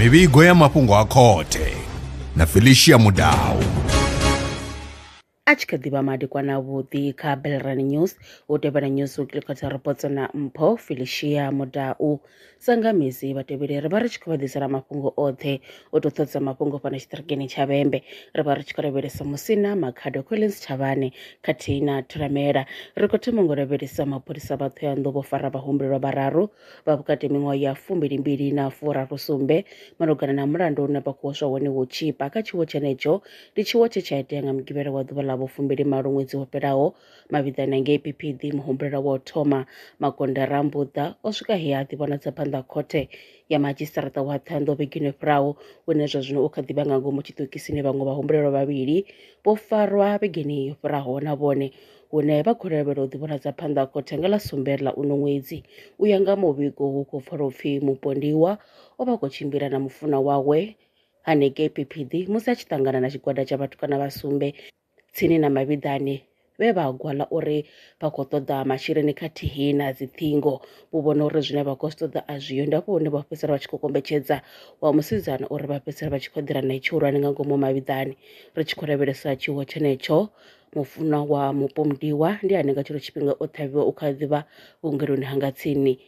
Mivhigo ya mafhungo a khothe na Felicia Mudau. A tshi kha ḓi vha madekwana avhuḓi kha Belrani News, hu tevhela News Weekly Quarter Reports na Mpho Felicia Mudau. Sa nga misi vhatevheli ri vha ri tshi khou vha ḓisela mafhungo oṱhe u tou ṱoḓisa mafhungo fhano tshiṱirikini tsha Vhembe. Ri vha ri tshi khou lavhelesa Musina, Makhado, Collins Chavhane khathihi na Thulamela. Ri khou thoma ngo lavhelesa mapholisa vha Thohoyandou vho fara vhahumbulelwa vhararu vha vhukati miṅwaha ya 22 na 37 malugana na mulandu une vha khou swa wone wo tshipa. Kha tshiwo tshenetsho ndi tshiwo tshe tsha itea nga Mugivhela wa ḓuvha ḽa vhu28 ṅwedzi wo fhelaho mavhiḓani ngei PPD. Muhumbulelwa wa u thoma Makonde Rambuḓa o swika he a ḓivhonadza phanḓa khothe ya madzhisiṱaraṱa wa Thohoyandou vhegeni yo fhiraho, hune zwa zwino u kha ḓivha nga ngomu tshiṱokisini. Vhaṅwe vhahumbulelwa vhavhili vho farwa vhegeni yo fhiraho na vhone, hune vha khou lavhelelwa u ḓivhonadza phanḓa khothe nga ḽa 7 ḽa uno ṅwedzi. U ya nga muvhigo hu khou pfala upfhi mupondiwa o vha khou tshimbila na mufunwa wawe hanengei PPD musi a tshi ṱangana na tshigwada tsha vhatukana vha sumbe tsini na mavhiḓani vhe vha gwala uri vha khou ṱoḓa masheleni khathihi na dziṱhingo. Vho vhona uri zwine vha khou zwi ṱoḓa a zwiho, ndi hafho hune vha fhedzisela vha tshi khou kombetshedza wa musidzana uri vha fhedzisela vha tshi khou ḓira nae tshihulwane nga ngomu mavhiḓani. Ri tshi khou lavhelesa tshiwo tshenetsho, mufunwa wa mupondiwa ndi ane nga tshino tshifhinga o ṱhavhiwa, u kha ḓivha vhuongeloni ha nga tsini.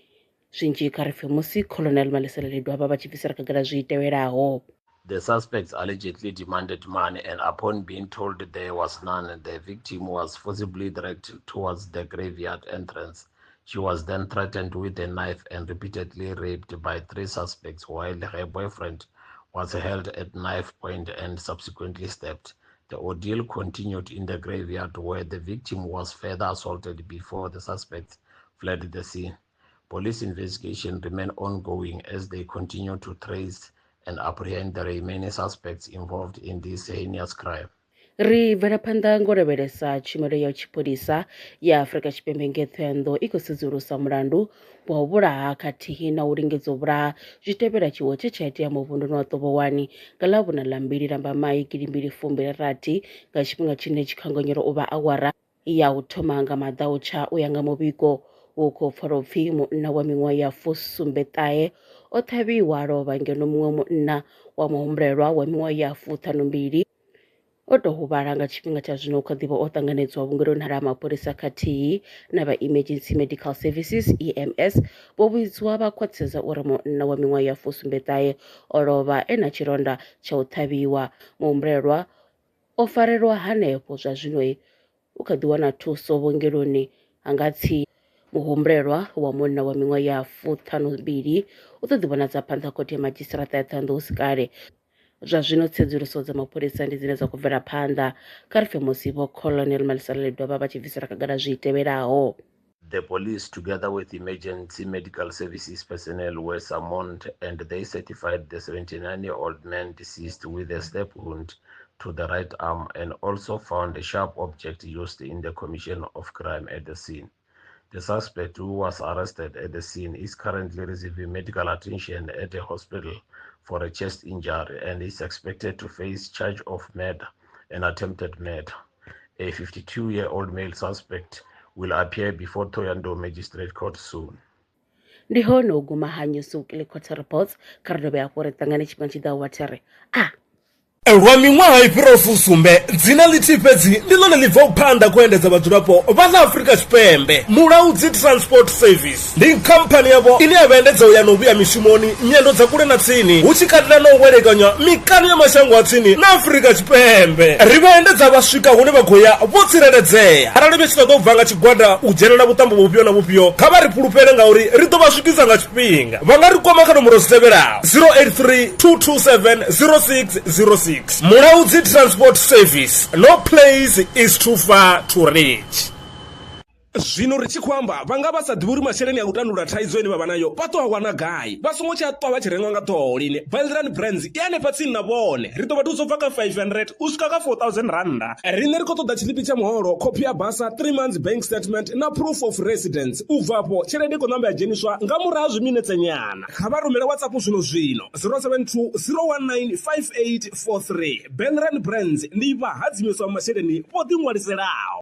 Zwinzhi kha ri pfe musi Colonel Malesela Ledwaba vha tshi bvisela khagala zwi tevhelaho. The suspects allegedly demanded money, and upon being told there was none, the victim was forcibly dragged towards the graveyard entrance. She was then threatened with a knife and repeatedly raped by three suspects while her boyfriend was held at knife point and subsequently stabbed. The ordeal continued in the graveyard, where the victim was further assaulted before the suspects fled the scene. Police investigation remain ongoing as they continue to trace and apprehend the remaining suspects involved in this heinous crime. Ri bvela phanḓa ngo lavhelesa tshumelo ya tshipholisa ya Afrika Tshipembe ngei Thohoyandou i khou sedzulusa mulandu wa u vhulaha khathihi na u lingedza u vhulaha zwi tevhela tshiwo tshe tsha itea muvhunduni wa Ṱovhowani nga ḽa 4 ḽa 2 Lambamai 2026 nga tshifhinga tshine tshi khanganyelwa u vha awara ya u thoma nga maḓautsha. U ya nga muvhigo hu khou pfala upfhi munna wa miṅwaha ya 79 o ṱhavhiwa a lovha, ngeno muṅwe munna wa muhumbulelwa wa miṅwaha ya 52 o tou huvhala. Nga tshifhinga tsha zwino u kha ḓivha o ṱanganedzwa vhuongeloni ha mapholisa khathihi na vha Emergency Medical Services EMS vho vhidzwa vha khwaṱhisedza uri munna wa miṅwaha ya 79 o lovha e na tshilonda tsha u ṱhavhiwa. Muhumbulelwa o farelwa hanefho, zwa zwino u kha ḓi wana thuso vhuongeloni ha nga tsini. Muhumbulelwa wa munna wa miṅwaha ya 52 u ḓo ḓivhonadza phanḓa khothe ya madzhisiṱiraṱa ya Thohoyandou hu si kale. Zwa zwino tsedzuluso dza mapholisa ndi dzine dza khou bvela phanḓa. Kha ri pfe musi vho Colonel Malesela Ledwaba vha tshi bvisela khagala zwi tevhelaho. The police, together with emergency medical services personnel, were summoned and they certified the 79-year-old man deceased with a stab wound to the right arm and also found a sharp object used in the commission of crime at the scene. The suspect, who was arrested at the scene, is currently receiving medical attention at a hospital for a chest injury and is expected to face charge of murder and attempted murder. A 52-year-old male suspect will appear before Thohoyandou Magistrate Court soon. Ndi hone u guma ha News Weekly Quarter Reports. Kha ri dovhe hafhu ri ṱangane tshifhinga tshi ḓaho wa there a Lwa miṅwaha i fhiraho 70, dzina ḽithihi fhedzi ndi ḽone ḽi bvaho phanḓa khou endedza vhadzulapo vha ḽa Afrika Tshipembe. Mulaudzi Transport Service ndi khamphani yavho ine ya vha endedza u ya na u vhuya mishumoni, nyendo dza kule na tsini, hu tshi katela na u hwelekanya mikano ya mashango a tsini na Afrika Tshipembe. Ri vha endedza vha swika hune vha khou ya vho tsireledzea. Arali vha tshi ṱoḓa u bva nga tshigwada u dzhenela vhuṱambo vhufhio na vhufhio, kha vha ri fhulufhele ngauri ri ḓo vha swikisa nga tshifhinga. Vha nga ri kwama kha nomboro dzi tevhelaho: 083 227 0606. Mulaudzi Transport Service, no place is too far to reach. Zwino ri tshi khou amba vha nga vha sa ḓivhi uri masheleni a u tandulula thaidzo ine vha vha nayo vha ḓo a wana gai. Vha songo tsha ṱwa vha tshi rengwa nga ṱhoho lini. Belran Brands i hanefha tsini na vhone. Ri ḓo vha thusa u bva kha 500 u swika kha 4000 rannda. Riṋe ri khou ṱoḓa tshiḽipi tsha muholo, khophi ya basa, 3 months bank statement na proof of residence. U bva afho tshelede i khou namba ya dzheniswa nga murahu ha zwiminetse nyana. Kha vha rumele WhatsApp zwino zwino 072 019 5843. Belran Brands ndi vhahadzimiswa masheleni vho ḓiṅwaliselaho.